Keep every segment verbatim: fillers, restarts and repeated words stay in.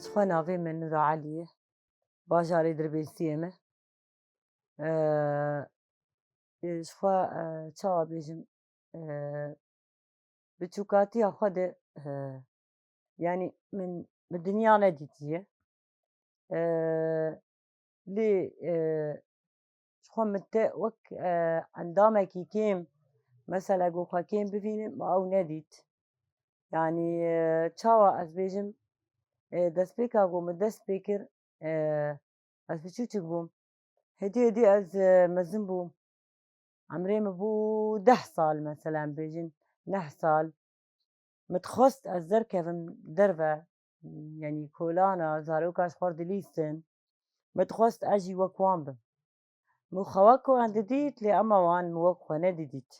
Ji xwe navê min Nura Elî ye. Bajarê Dirbêsiyê me. Ee, e, ji xwe, e, çawa bêjim, e, bi çûkatiya xwe de, e, yanî min bi dinya nedîtiye. E, lê, e, ji xwe min te wek, e, endamekî kêm, mesela ku xwe kêm bivînim, ew nedît. Yanî, e, çawa ez bêjim, e, destpêka ku min dest pê kir, e, ez biçûçik bûm. Hêdî hêdî ez, e, mezin bûm. Emrê min bû deh sal, mesela, em bêjin neh sal. Min dixwest ez derkevim derve, yanî kolana, zaroka ji xwe dilîstin. Min dixwest ez jî wek wan bim. Min xwe wek wan didît, lê ema wan min wek xwe nedidît.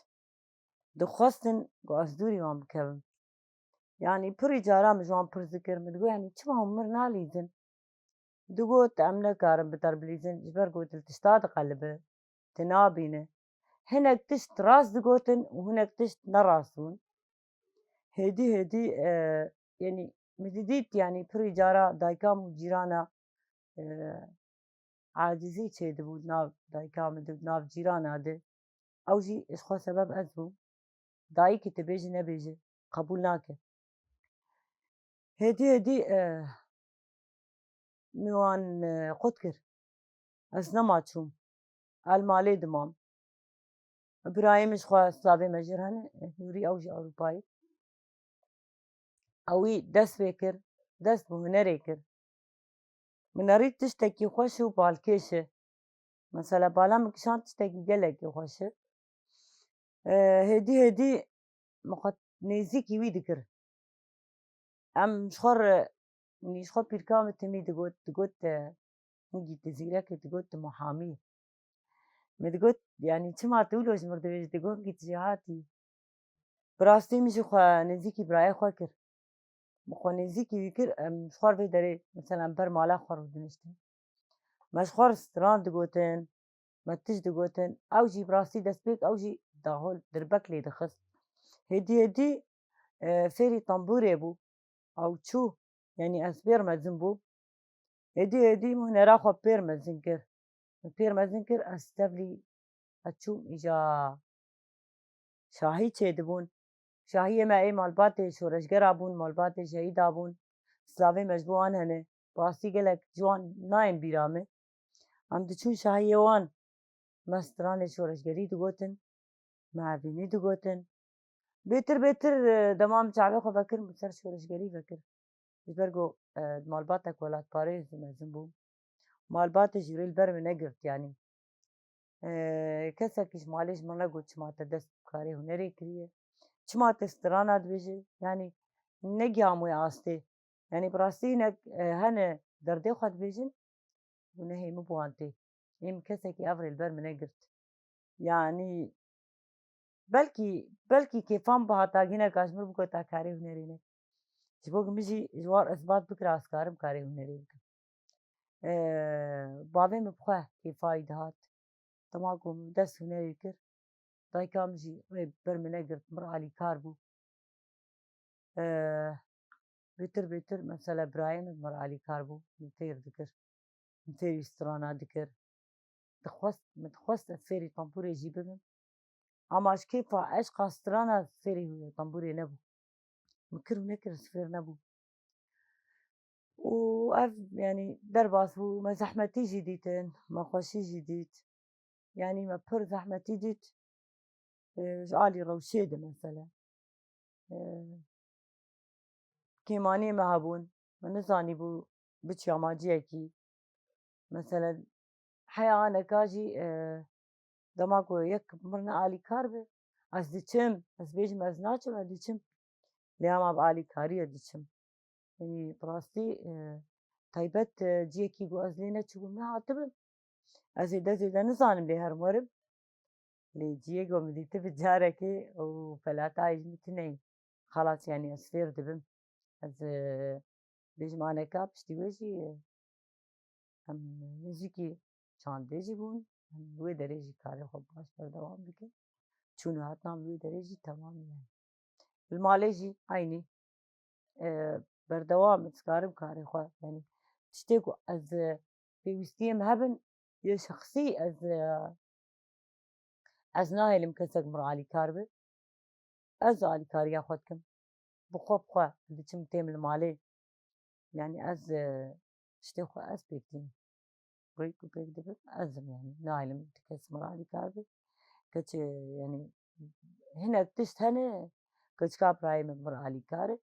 Dixwestin ku ez dûrî wan bikevim. Yanî pirî cara min ji wan pirs dikir, min digot, yanî çima hûn mir nalîzin? Digot, em nekarin bi te re bilîzin, ji ber ku tu li tişta diqelibi, tu nabîne. Hinek tişt rast digotin û hinek tişt ne rast bûn. Hêdî hêdî, e, yanî min didît, yanî pirî cara dayika min û cîrana, e, acizî çêdibû nav dayika min de, nav cîrana de. Ew jî ji xwe sebeb ez bûm. Dayikê tu bêjî nebêjî, qebûl nake. Hêdî hêdî, e, min wan, e, qut kir. Ez nema çûm. El malê dimam. Birayê min ji xwe slavê me jê re hene, Nûrî, ew jî Ewropayê. Ewî dest pê kir, dest bi hunerê kir. Hunerî tiştekî xweş û balkêş e. Mesela bala min kişand tiştekî gelekî xweş e. E, hêdî hêdî min xwe nêzîkî wî dikir. Em ji xwe re, ji xwe pîrka min timî digot, digot, e, hingî tu zîrek î, digot tu muhamî yî. Min digot, yanî çima tu wilo ji mir dibêjî, digot hingî tu jêhatî yî. Bi rastî min jî xwe nêzîkî birayê xwe kir. Min xwe nêzîkî wî kir, em ji xwe re vê derê, mesela, em ber mala xwe re diniştin. Me ji xwe re stran digotin, me tişt digotin. Ew jî bi rastî destpêk, ew jî dahol dirbek lê dixist. Hêdî hêdî, e, fêrî tembûrê bû. Ew çû, yanî ez pêr mezin bûm. Hêdî hêdî min hunera xwe pêr mezin kir. Min pêr mezin kir, ez tevlî ez çûm îja şahî çêdibûn. Şahiyê me ê malbatê şoreşgera bûn, malbatê şehîda bûn. Slavê me ji bo wan hene. Bi rastî gelek ji wan nayên bîra min. Em diçûn şahiyê wan, me stranê şoreşgerî digotin, me evînî digotin. Bêtir bêtir, e, dema min çavê xwe vekir, min ser şoreşgerî vekir. Ji ber ku, e, malbatek welatparêz û mezin bû. Malbatê jî rê li ber min negirt, yanî. E, kesekî ji malê ji min negot, çima te dest bi karê hunerê kiriye? Çima te strana dibêje? Yanî, negiham wê astê. Yanî, bi rastî hinek, e, hene derdê xwe dibêjin, û nehê min bi wan tê. Ê min kesekî ev rê li ber min negirt. Yanî, belkî, belkî kêfa min bi hata hineka ji min bigota karê hunerê neke. Ji bo ku min jî ji wan isbat bikira, ez karim karê hunerê bikim. Ee, bavê min bi xwe kêfa wî dihat. Dema ku min dest hunerê kir, dayika min jî rê ber min negirt, mir alîkar bû. Ee, bêtir bêtir, mesela, birayê min mir alîkar bû, min fêr dikir. Min fêrî strana dikir. Dixwest, min dixwest ez fêrî tembûrê jî bibim. Ama ji kêfa eşqa strana fêrî tembûrê nebû. Min kir û nekir, ez fêr nebûm. Û ev, yanî, derbas bû, me zehmetî jî dîtin, me xweşî jî dît. Yanî, me pir zehmetî dît, e, ji alî rewşê de, mesela. E, kêmaniyê me hebûn, me nizanîbû biçiya maciyekî. Mesela, heya aneka jî, e, dema ku yek mir ne alîkar be, ez diçim, ez bêjim ez naçim, ez diçim. Lê hema bi alîkariyê diçim. Yanî bi rastî, e, taybet, e, ciyekî ku ez lê neçûbûm nehatibim. Ez ê de zêde nizanim lê herim werim. Lê ciyê ku min dîtibi carekê û felatayê ji min tune ye. Xelas, yanî ez fêr dibim. Ez, e, bêjim aneka piştî wê jî, e, em nêzîkî çandê jî bûn. Em wê derê jî karê xwe baş berdewam dikin. Çûn û hatina min wê derê jî temam e. Li malê jî eynî. E, berdewam, ez karim karê xwe. Yanî tiştê ku ez, e, pêwîstiyê min hebin, yê şexsî ez, e, ez nahêlim kesek min re alîkar be. Ez alîkariya xwe dikim. Bi xwe bi xwe diçim têm li malê. Yanî ez, e, tiştê xwe ez pêk dînim. Rêk û pêk dibim, ez im yanî. Nahêlim tu kes min re alîkar be. Keçê, yanî hinek tişt hene, keçika birayê min min re alîkar e.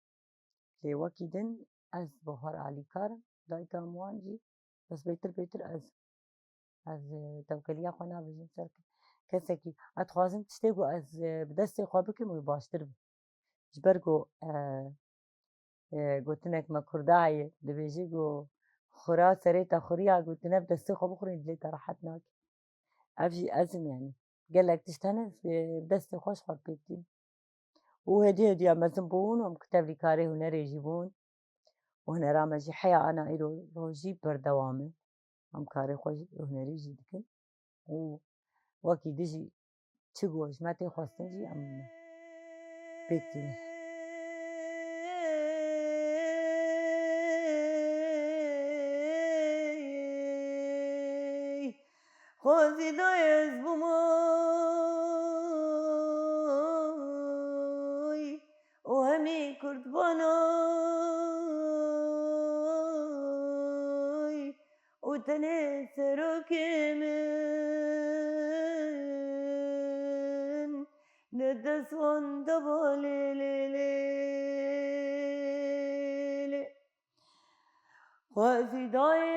Lê wekî din ez bi xwe re alîkar im. Dayika min wan jî, bes bêtir bêtir ez im. Ez, e, tewkeliya xwe nabêjim ser ke-, kesekî. Ez dixwazim tiştê ku ez, e, bi destê xwe bikim, wê baştir be. Ji ber ku, e, e, gotinek me kurda heye, dibêje ku xura serê te xuriya, ku tu ne bi destê xwe bixurî, dilê te rehet nake. Ev jî ez im yanî. Gelek tişt hene, e, bi destê xwe ji xwe pêk tînim. Û hêdî hêdî em mezin bûn, em tevlîkarê hunerê jî bûn. Û hunera me jî heya ana îro rojî berdewam e. Em karê xwe jî hunerî jî dikin. Û wekî dijî çi ku ji me tê xwestin jî em pêk tînin. Xwezî dayê ez bûm oy, û hemî Kurd ban oy, û tenê serokê min ne dest wan daba lê lê lê lê. Xwezî dayê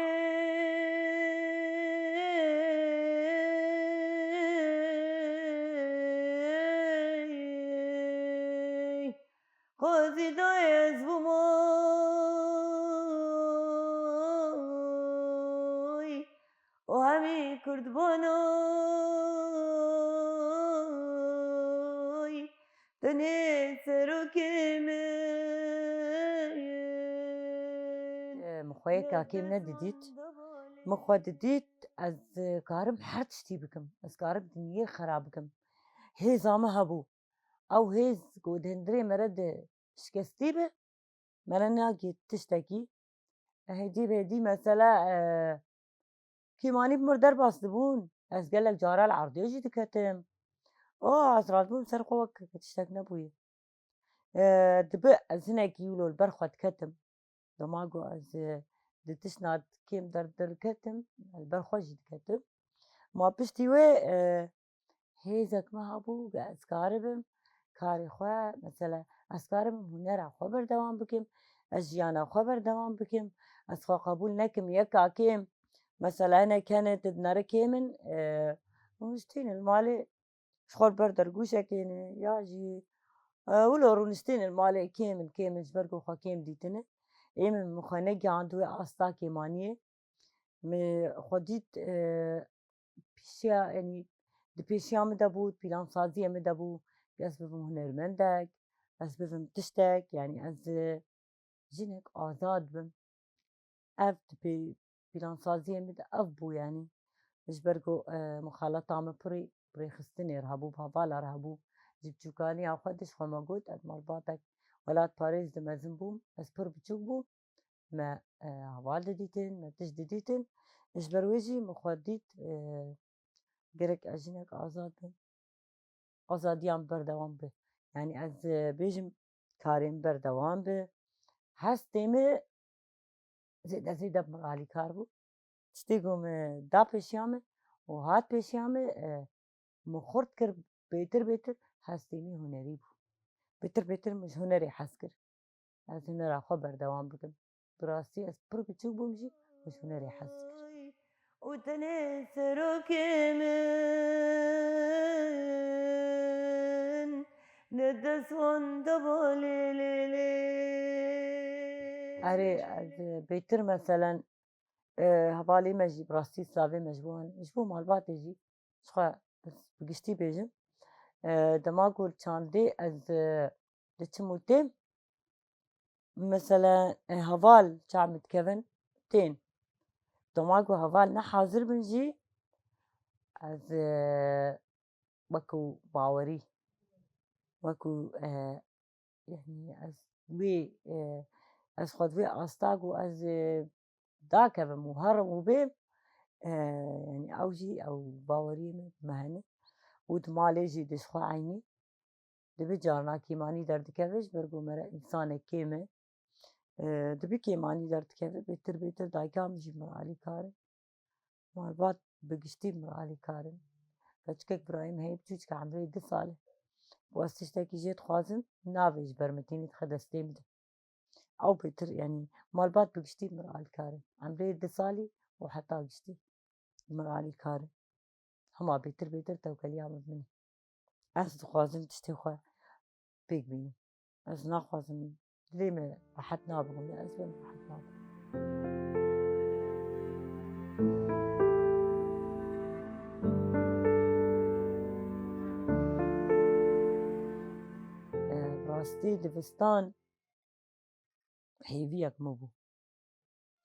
Xwezî dayê ez bûm oy, û hemî Kurd ban oy, tenê serokê min. Min xwe yê kakê min nedidît. Min xwe didît, ez, e, karim her tiştî bikim. Ez karim dinyê xera bikim. Hêza min hebû. Ew hêz ku di hundirê me re di şikestî be, me re nagihît tiştekî. Hêdî bi hêdî mesela, e, kêmanî bi mir derbas dibûn. Ez gelek cara li erdê jî diketim. O, ez radibûm ser xwe wek tiştek nebûye. E, dibe ez hinekî wilo li ber xwe diketim. Dema ku ez, e, di tiştna kêm derderketim, li ber xwe jî diketim. Ma piştî wê, e, hêzek me hebû, ez karibim karê xwe, mesela, ez karibim hunera xwe berdewam bikim, ez jiyana xwe berdewam bikim, ez xwe qebûl nekim yeka kêm, mesela, hinek hene tu dinere kêm in, e, hûn jî tînin li malê, ji xwe li ber dergûşekê ne, ya jî, e, wilo rûniştên li malê kêm in, kêm in, ji ber ku xwe kêm dîtine. Ê min, min xwe negihandibû wê asta kêmaniyê. Min xwe dît, e, pêşiya, yanî di pêşiya min de bû, di pîlansaziyê min de bû, ez bibim hunermendek, ez bibim tiştek, yanî ez, e, jinek azad bim. Ev di pê-, pîlansaziyê min de ev bû, yanî ji ber ku, e, mixaleta min pirî bi rêxistinê re hebû, bi hevala re hebû, ji biçûkaniya xwe de ji xwe me got, ez malbatek welatparêz de mezin bûm, ez pir biçûk bûm, me, e, heval didîtin, me tişt didîtin, ji ber wê jî min xwe dît, e, gerek ez jinek azad bim. Azadiya min berdewam be. Yanî ez, e, bêjim karê min berdewam be. Hestê min zêde zêde bi min alîkar bû. Tiştê ku min da pêşiya min û hat pêşiya min, e, min xurt kir, bêtir bêtir hestê min hunerî bû. Bêtir bêtir min ji hunerê hez kir. Ez hunera xwe berdewam bikim. Bi rastî ez pir biçûk bûm jî, ez hunerê hez dikim. Û tenê serokê min ne dest wan daba lê lê lê. Erê, ez, e, bêtir meselen, e, hevalê me jî bi rastî slavê me ji bo, ji bo malbatê jî, ji xwe bi giştî bêjim. E, dema ku li çandê ez, e, diçim û têm, mesela, e, heval çav min dikevin, tên. Dema ku heval ne hazir bin jî, ez, e, wekû bawerî, wekû, e, yanî ez wê, e, Ez xwe di vê asta ku ez, e, dakevim û herim û bêm, e, yanî ew jî ew baweriyê me bi me hene û di malê jî di ji xwe eynî. Dibi carna kêmanî derdikeve ji ber ku mere însanek kêm e. E, dibi kêmanî derdikeve bêtir bêtir dayika min jî mir alîkar e. Malbat bi giştî mir alîkar in. Keçikek birayê min heye biçûçik e, emrê du sal e. Û ez tiştekî jê dixwazim, navê ji ber min tînî dixe destê min de. Ew bêtir, yanî malbat bi giştî mir alîkar in. Emrê du salî û heta giştî mir alîkar in. Hema bêtir bêtir tewkeliya min bi min e. Ez dixwazim tiştê xwe pêk bînim. Ez naxwazim, dilê me rehet nabim, ez bim rehet nabim. E, rastî divistan hêviyek min bû.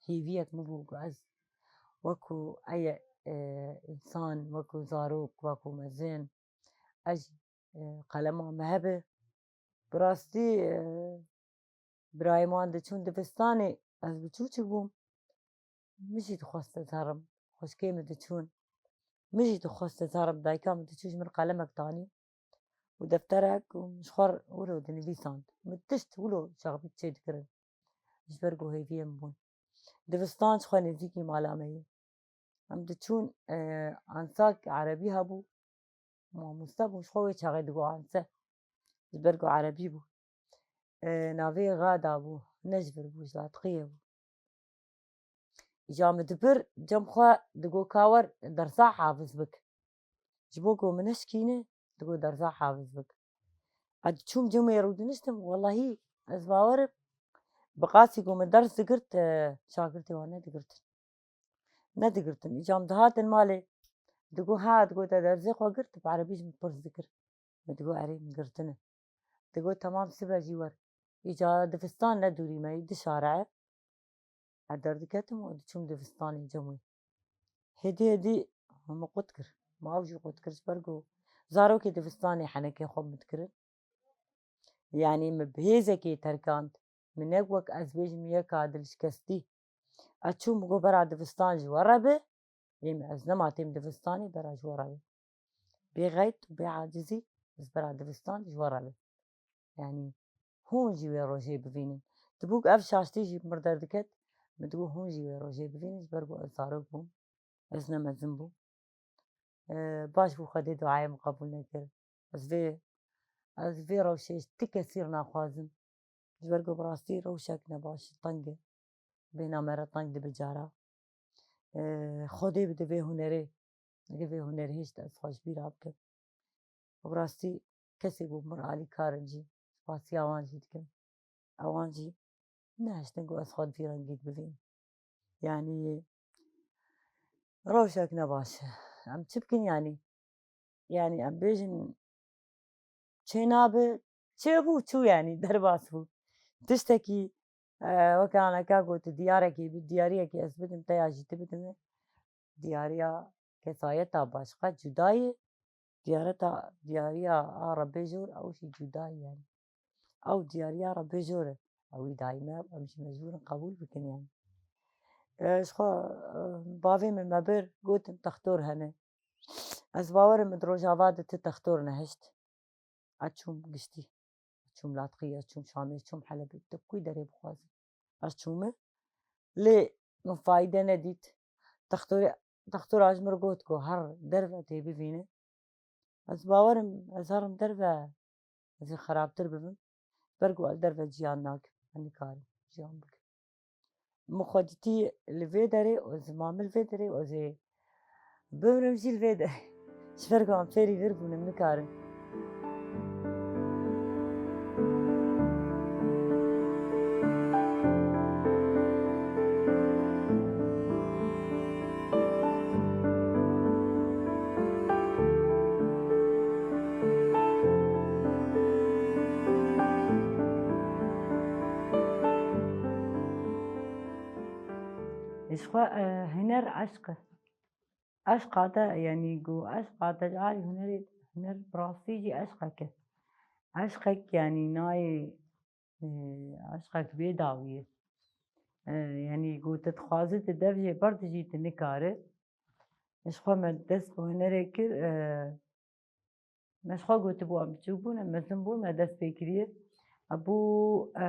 Hêviyek min bû ku ez wekû eye, e, însan, wekû zarok, wekû mezin, ez, e, qelema me hebe. Bi rastî, e, birayê wan diçûn dibistanê, ez biçûçik bûm. Min jî dixwest ez herim. Xwişkê min diçûn. Min jî dixwest ez herim. Dayika min diçû ji min qelemek danî û defterek û min ji xwe wilo dinivîsand. Min tişt wilo çaxbît çêdikirin. Ji ber ku hêviyê min bûn. Divistan ji xwe nêzîkî mala me ye. Em diçûn, e, ansak erebî hebû. Mamoste bû, ji xwe wê çaxê digot anse. Ji ber ku erebî bû. E, navê Gada bû, ne ji vir bû, ji Latqiyê bû. Îca min dibir, cem xwe digot ka wer dersa hafiz bik. Ji bo ku min neşkîne, digot dersa hafiz bik. Ez diçûm cem wê rûdiniştim, wellahî ez bawerim. Bi qasî ku min ders digirt, e, şagirtê wan nedigirtin. Nedigirtin. Îca min dihatin malê. Digot, ha, digot, te dersê xwe girt, bi erebî ji min pirs dikir. Min digot, erê, min girtine. Digot, temam, sibe jî wer. Îca divistan ne dûrî me, di şare. Ez derdiketim û diçûm divistanê cem wê. Hêdî hêdî min qut kir. Ma ew jî qut kir, ji ber ku zarokê divistanê henekê xwe min dikirin. Yanî min bi hêzekê terkand. Min ne wek ez bêjim yeka dilşikestî. Ez çûm, min got bera divistan ji we re be. Ê min ez nema têm divistanê, bera ji we re be. Bê xeyt û bê acizî ez bera divistan ji we re be. Yanî hûn jî wê rojê bivînin. Dibûk ev şaştî jî bi mir derdiket, min digot hûn jî wê rojê bivînin, ji ber ku ez zarok bûm. Ez ne mezin bûm. E, baş bû Xwedê duayê min qebûl nekir. Ez vê, ez vê rewşê ji ti kesî re naxwazim. Ji ber ku bi rastî rewşek ne baş, teng e. Bêhna me re teng dibe cara. E, Xwedê bide vê hunerê. Li vê hunerê hêşt ez xwe ji bîra bikim. Bi rastî kesê ku mir alîkar in jî, spasiya wan jî dikim. Ewan jî nehiştin ku ez xwe di vî rengî bibînim. Yanî rewşek ne baş e. Em çi bikin yanî? Yanî em bêjin çênabe, çêbû, çû yanî, derbas bû. Tiştekî, e, weke aneka got, diyarekî bi, diyariyekî ez bidim, te ya jî tu bidime. Diyariya kesayeta başqa cuda ye. Diyareta, diyariya a Rebbê jor, ew jî cuda ye yanî. Ew diyariya Rebbê jor e. Ew îdayî me, em jî mecbûr in qebûl bikin yanî. E, ji xwe, e, bavê min me bir, gotin textor hene. Ez bawerim min di Rojava de ti textor nehişt. Ez çûm giştî. Ez çûm Latqî, ez çûm Şamê, ez çûm Helebê. Tu kû derê bixwazî. Ez çûme. Lê min fayde nedît. Textorê, textora ji min re got ku her derve tê bivîne. Ez bawerim, ez herim derve, ez ê xerabtir bibim. Ber ku ez derve ciyan nakim. Ez nikarim ciyan bikim. Min xwe dîtî li vê derê û ez mamil vê derê û ez ê bimrim jî li vê derê. Ji ber ku em fêrî vir bûn, em nikarin. Ji xwe, e, huner eşq e. Eşqa te, yanî ku eşqa te ji alî hunerê, huner bi rastî jî eşqek e. Eşqek, yanî nayê, e, eşqek bê dawî ye. E, yanî ku tu dixwazî tu dev jê berdijî, tu nikarî. Ji xwe me dest bi hunerê kir, e, me ji xwe gotibû em biçûk bûn, em mezin bûn, me dest pê kiriye. Hebû, e,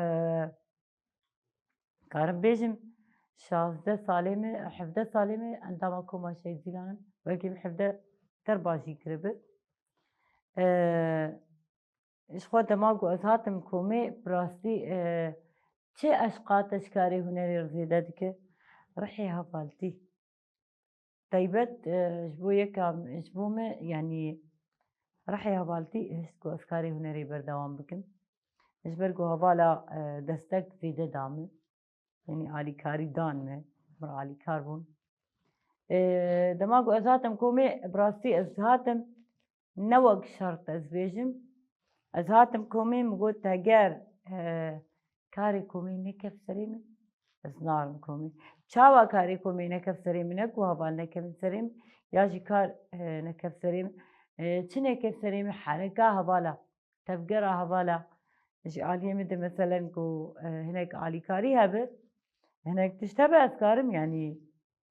karim bêjim, şazdeh salê min, hevdeh salê min endama Koma Şehîd Zîlan im. Belkî min hevdeh ter baş jî kiribi. E, Ji xwe dema ku ez hatim komê, bi rastî, e, çi eşqa te ji karê hunerê re zêde dike? Rihê hevaltî. Taybet, e, ji bo yeka, ji bo me, yanî rihê hevaltî hişt ku ez karê hunerê berdewam bikim. Ji ber ku hevala, e, destek zêde da min. Yanî alîkarî dan me, min alîkar bûn. Ê, dema ku ez hatim komê, bi rastî ez hatim ne wek şert ez bêjim. Ez hatim komê, min got, heger, e, karê komê nekef serê min, ez narim komê. Çawa karê komê nekef serê min? Ne ku heval nekevin serê min, ya jî kar, e, nekef serê min. E, çi nekef serê min? Hereka hevala. Tevgera hevala ji aliyê min de, meselen ku, e, hinek alîkarî hebe, hinek tişt hebe, ez karim, yanî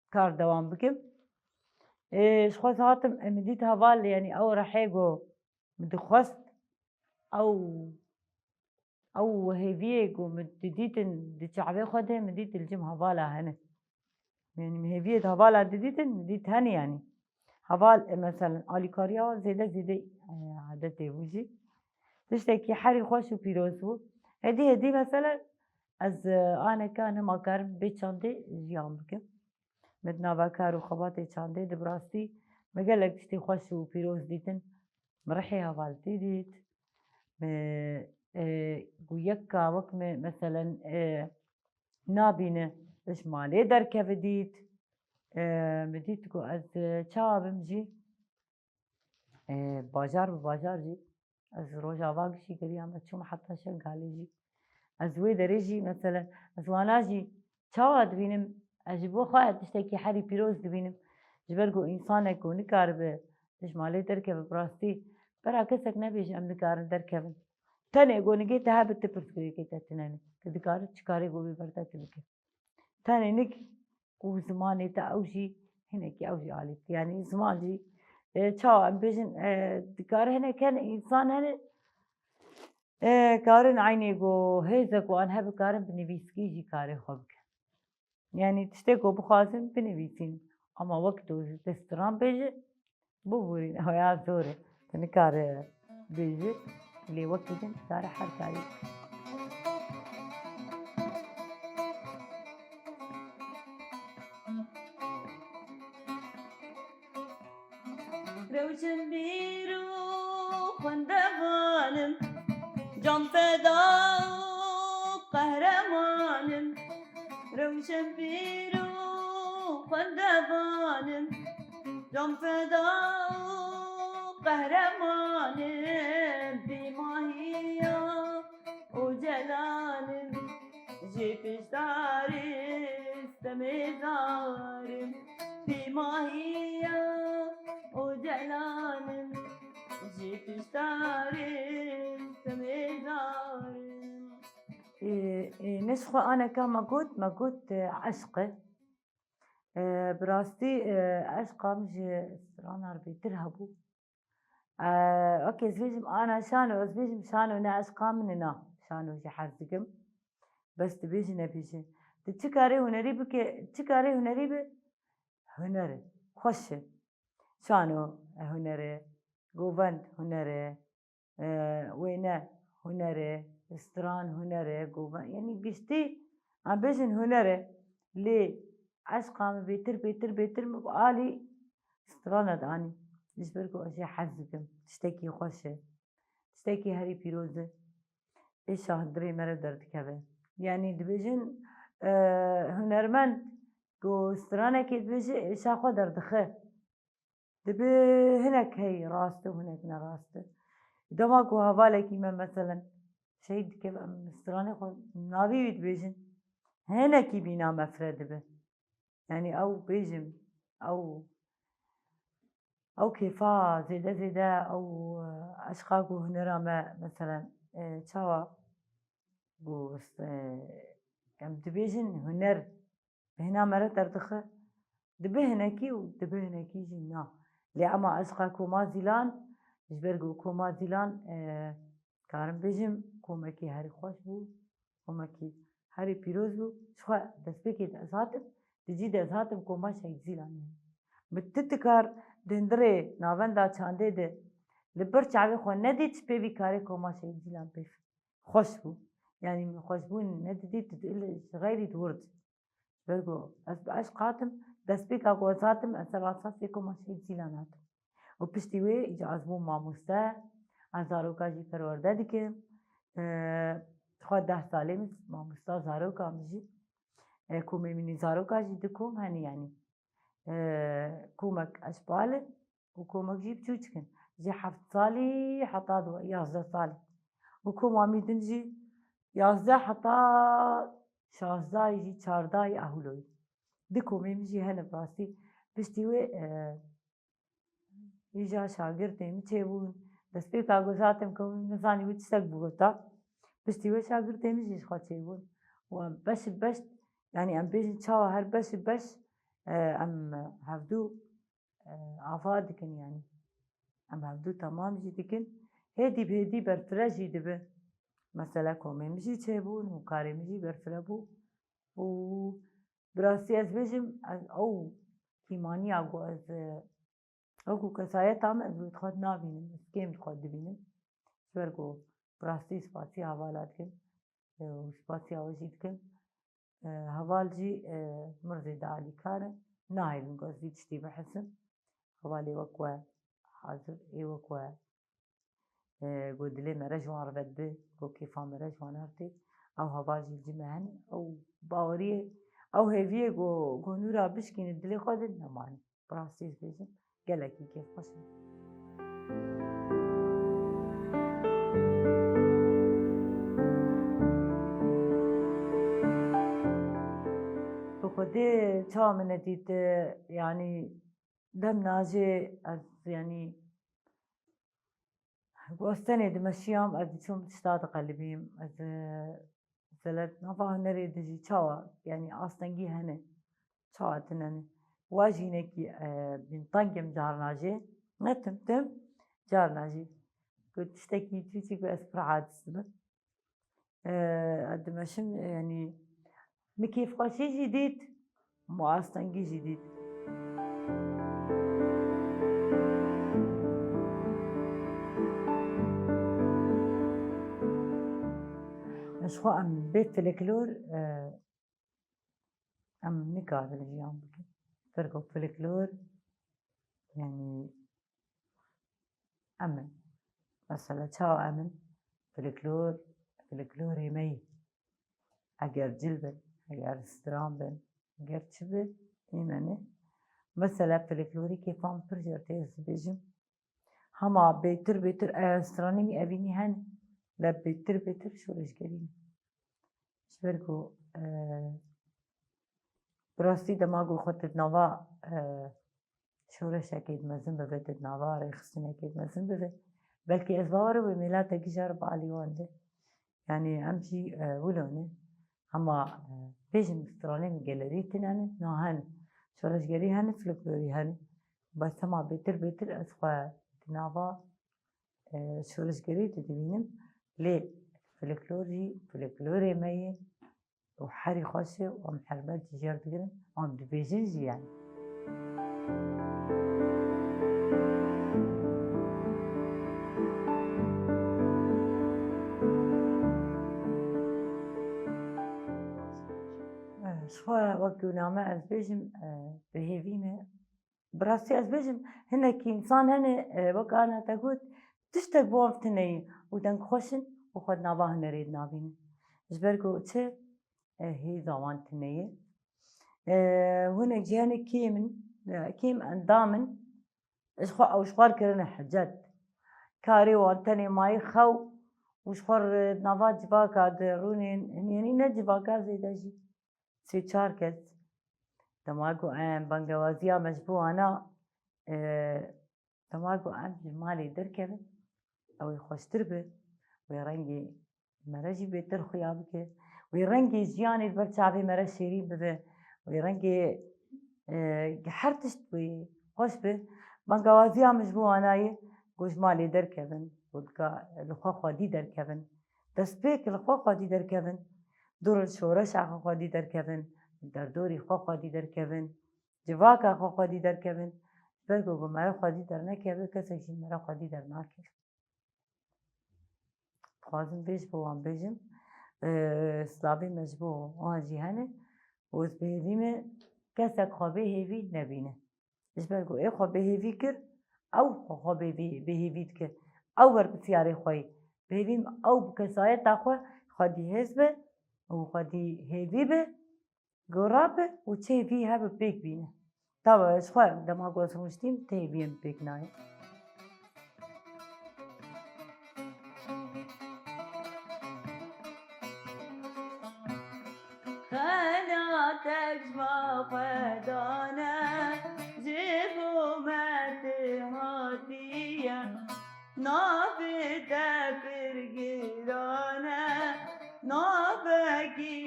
kar dewam bikim. E, ji xwe hatim, e, min dît heval, yanî ew rehê ku min dixwest, ew, ew hêviyê ku min didîtin di çavê xwe de, min dît li cim hevala hene. Yanî min hêviyê di hevala didîtin, min dît hene yanî. Heval, e, meselen, alîkariya wan zêde zêde, e, adetê bû jî. Tiştekî herî xweş û pîroz bû. Hêdî hêdî, meselen, ez, e, aneka nema karim bê çandê jiyan bikim. Min di nava kar û xebatê çandê de bi rastî me gelek tiştê xweş û pîroz dîtin. Min rihê hevaltî dît. Min, e, ku yeka wek min, meselen, e, nabîne, ji malê derkeve dît. E, min dît ku ez, e, çawa bim jî, e, bajar bi bajar jî, ez Rojava gişî geriya me çûm heta Şengalê jî. Ez wê derê jî, meselen, ez wana jî çawa dibînim, ez ji bo xwe tiştekî herî pîroz dibînim. Ji ber ku însanek ku nikaribe ji malê derkeve, bi rastî bera kesek nebêje em nikarin derkevin. Tenê ku nigê te hebe, ti pirsgirêkê te tune ne. Tu dikarî çi karê ku wê ber te tu bike. Tenê nik ku zimanê te ew jî hinekî ew jî alî dike. Yanî ziman jî, e, çawa em bêjin, e, dikare hinek hene, însan hene, e, karin eynê ku hêzek wan hebe karin bi nivîskî jî karê xwe bikin. Yanî tiştê ku bixwazin binivîsîn. Ama wek tu ji te stran bêje, bibûrîn, ew ya zor e. Tu nikare bêjî, lê wek tu din dikare her karî. Rewşenbîr û xwendevan im, canfeda û qehreman im. Rewşenbîr û xwendevan im, canfeda û qehreman im. Bîmahiya Ocalanım, ji piştarî stemê zarim. Bîmahiya Ocalanım, ji piştarî stemê zarim. Ê, ê, ne ji xwe aneka me got, me got, e, eşq e. E, bi rastî, e, eşqa min ji strana re bêtir hebû. Eee, ok, ez bêjim ana şano, ez bêjim şano ne eşqa min e, na. Şano jî hez dikim. Bes tu bêjî nebêjî. Tu çi karê hunerî bike, çi karê hunerî bi? Huner e. Xweş e. Şano, e, huner e. Govend huner e. Eee, wêne huner e. Stran huner e. Govend, yanî giştî em bêjin huner e. Lê eşqa min bêtir, bêtir, bêtir min bi alî strana de anî. Ji ber ku ez jê hez dikim. Tiştekî xweş e. Tiştekî herî pîroz e. Êşa dilê me re derdikeve. Yanî dibêjin, e, hunermend ku stranekê dibêje, êşa xwe derdixe. Dibe hinek hey rast e û hinek ne rast e. Dema ku hevalekî me, meselen, şehîd dikeve, em stranê xwe navê wî dibêjin. Hinekî bîna me fire dibe. Yanî ew bêjim, ew, ew kêfa zêde zêde, ew, e, eşqa ku hunera me, meselen, e, çawa ku, e, em dibêjin huner bêhna me re derdixe, dibe hinekî û dibe hinekî jî na. Lê ema ez xwe koma Zîlan, ji ber ku koma Zîlan, e, karim bêjim, komekî herî xweş bû, komekî herî pîroz bû. Ji xwe destpêkê de ez hatim, di cî de ez hatim koma Şehîd Zîlanê. Min ti tikar di hundirê navenda çandê de li ber çavê xwe nedît, ji pê vî karê koma Şehîd Zîlan pê xweş bû. Yanî min xweşbûn nedidît, ji xeyrî di wir di. Ji ber ku ez bi eşq hatim, destpêka ku ez hatim, ez ser esasê koma Şehîd Zîlan hatim. Û piştî wê îca ez bûm mamoste, ez zaroka jî perwerde dikim. Eee, xwe deh salê min mamosta zaroka min jî. E, komê min î zaroka jî di kom henî yanî. E, komek ez bal in û komek jî biçûçik in. Ji heft salî heta du-, yazdeh salî. Û koma min din jî yazdeh heta şazdahî jî çardahî ew wilo ye. Di komê min jî hene bi rastî. Piştî wê, e, îja şagirtê min çêbûn. Destpêka ku ez hatim komê min nizanî wî tiştek bigota. Piştî wê şagirtê min jî ji xwe çêbûn. Û em beş bi beş, yanî em bêjin çawa her beş bi beş, e, em hevdû e, ava dikin yanî. Em hevdû temam jî dikin. Hêdî bi hêdî berfireh jî dibe. Mesela komê min jî çêbûn û karê min jî berfireh bû. Û bi rastî ez bêjim, ez ew kîmaniya ku ez, e, ew ku kesayeta min ez wê di xwe nabînim, ez kêm di xwe dibînim. Ji ber ku bi rastî spasiya hevala dikim, e, û spasiya we jî dikim. E, heval jî, e, mirzê de alîkar e. Nahêlin ku ez vî tiştî bihisim. Hevalê wek we hazir ê, wek we, e, ku dilê me re ji wan re vedibe, ku kêfa me re ji wan re tê. Ew heval jî li cî me hene. Ew baweriyê, ew hêviyê ku, ku nûra bişkîne dilê xwe de nemane. Bi rastî ez bêjim, gelekî kêfxweş im. Bi xwedê çawa min nedît, e, yanî dem najê ez, yanî, Ku ez tenê dimeşiyam, ez diçûm tişta diqelibîm. Ez, e, mesela nava hunerê de jî çawa, yanî astengî hene. Çawa tune ne. Wa jî hinekî, e, bînteng im carna jî. Ne tim tim, carna jî. Ku tiştekî çûçik be ez pir aciz dibim. E, ez dimeşim, yanî min kêfxweşî jî dît, min astengî jî dît. Ji xwe em bê filiklor, e, em nikarin jiyan bikin. Ferko filiklor, yanî em in. Mesela çawa em in? Filiklor, filiklorê me yî. Eger cil bin, eger stran bin, eger çi bin, ê me ne. Mesela filiklorî kêfa min pir jê re tê ez dibêjim. Hema bêtir bêtir, e, stranê min evînî hene. Lê bêtir bêtir şoreşgerî ne. Ji ber ku, e, bi rastî dema ku xwe tu di nava, e, şoreşekê di mezin bibe, tu di nava rêxistinekê di mezin bibe, belkî ez bawer im wê mêlatekî jî re bi alî wan de. Yanî em jî, e, wilo ne. Hema, e, bêjin stranê min gelerî tune ne, na hene. Şoreşgerî hene, folklorî hene. Bes hema bêtir bêtir ez xwe di nava, e, şoreşgerî de dibînim. Lê folklor jî folklorê me ye. Û herî xweş e û em hermet jî jê re digirin, em dibêjin jî yani. Ji xwe wek ku name ez bêjim, e, bi hêvî me. Bi rastî ez bêjim, hinekî însan hene, e, wek ana te got, tiştek bi wan tune ye û dengxweş in û xwe di nava hunerê de nabînin. Ji ber ku çi? E, hêza wan tune ye. E, hinek jî hene kêm in, e, kêm endam in, ji xwe ew ji xwe re kirine hicet. Karê wan tenê mayî xew û ji xwe re di nava civaka de rûnên, yanî ne civaka zêde jî. Sê çar kes. Dema ku em bangewaziya me ji bo wana, e, dema ku em ji malê derkevin, ew ê xweştir be, wê rengê me re jî bêtir xuya bike. wê rengê jiyanê li ber çavê me re şêrîn bibe, wê rengê, e, her tişt wê xweş be. Bangawaziya min ji bo wana ye, ku ji malê derkevin, ku dika li xwe xwedî derkevin. Destpêk li xwe xwedî derkevin, dûr li şoreşa xwe xwedî derkevin, derdorî xwe xwedî derkevin, civaka xwe xwedî derkevin. Ji ber ku, ku mere xwedî dernekeve, kesek jî mere xwedî dernakeve. Dixwazim vê ji bo wan bêjim, e, silavê me ji bo wan jî hene û ez bi hêvî me kesek xwe bê hêvî nebîne. Ji ber ku ê xwe bêhêvî kir, ew xwe xwe bêvî-, bêhêvî dike. Ew berpirsiyarê xwe ye. Bêhêvî ew bi kesayeta xwe xwedî hêz be û xwedî hêvî be, gora be û çi hêvî hebe pêk bîne. Tawa ji xwe dema ku ez rûniştîm, ti hêviyê min pêk nayê. Xelatek ji ba xwe dane, ji bo me tu hatiye. Navê te pir giran e, navekî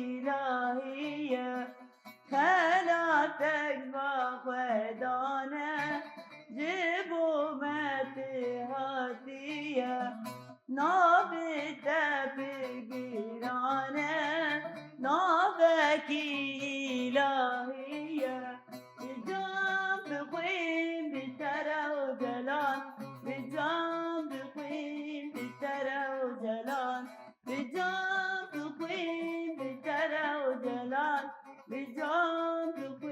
îlahî ye. Xelatek ji ba xwe dane, ji bo me tu hatiye. Navê te pir giran e, navekî îlahî ye. Bi can bixwîn bi te re û delal, bi can bixwîn bi te re û delal, bi can bixwîn bi te re û delal, bi can bixwîn